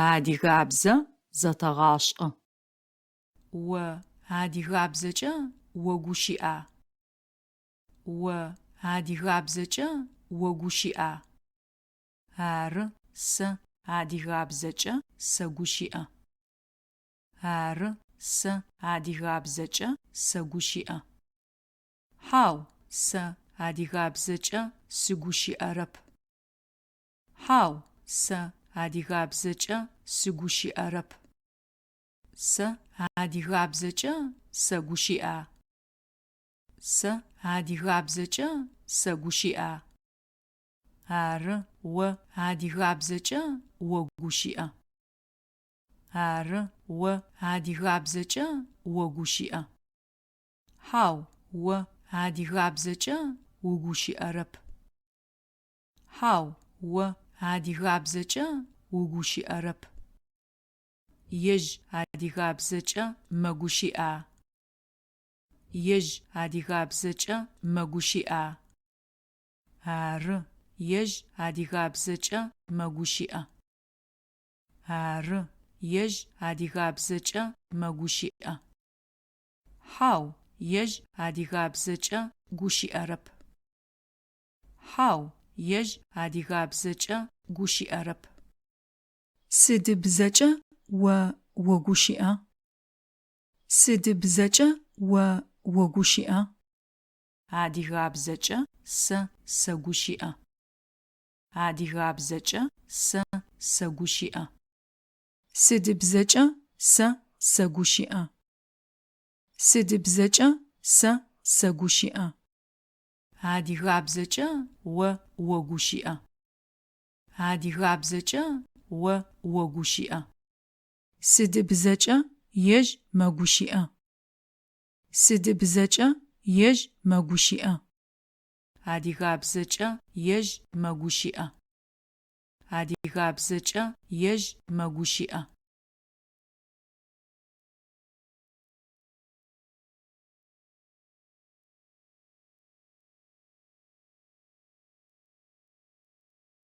Адыгабзэ зэтэгъашӏэ. О адыгабзэкӏэ огущыӏа? О адыгабзэкӏэ огущыӏа? Ары, сэ адыгабзэкӏэ сэгущыӏэ. Ары, сэ адыгабзэкӏэ сэгущыӏэ. Хьау, сэ адыгабзэкӏэ сыгущыӏэрэп. Хьау, сэ адыгабзэкӏэ сыгущыӏэрэп. Сэ адыгабзэкӏэ сэгущыӏа? Сэ адыгабзэкӏэ сэгущыӏа? Ары, о адыгабзэкӏэ огущыӏэ. Ары, о адыгабзэкӏэ огущыӏэ. Хьау, о адыгабзэкӏэ угущыӏэрэп. Хьау, о адыгабзэкӏэ угущыӏэрэп. Ежь адыгабзэкӏэ мэгущыӏа? Ежь адыгабзэкӏэ мэгущыӏа? Ары, ежь адыгабзэкӏэ мэгущыӏэ. Ары, ежь адыгабзэкӏэ мэгущыӏэ. Хьау, ежь адыгабзэкӏэ гущыӏэрэп. Хьау, ежь адыгабзэкӏэ гущыӏэрэп. Сыд бзэкӏэ о огущыӏа? Сыд бзэкӏэ о огущыӏа? Адыгабзэкӏэ сэ сэгущыӏэ. Адыгабзэкӏэ сэ сэгущыӏэ. Сыд бзэкӏэ сэ сэгущыӏэ? Сыд бзэкӏэ сэ сэгущыӏэ? Адыгабзэкӏэ о огущыӏэ. Адыгабзэкӏэ о огущыӏэ. Сыд бзэкӏэ ежь мэгущыӏэ? Сыд бзэкӏэ ежь мэгущыӏэ? Адыгабзэкӏэ ежь мэгущыӏэ. Адыгабзэкӏэ ежь мэгущыӏэ.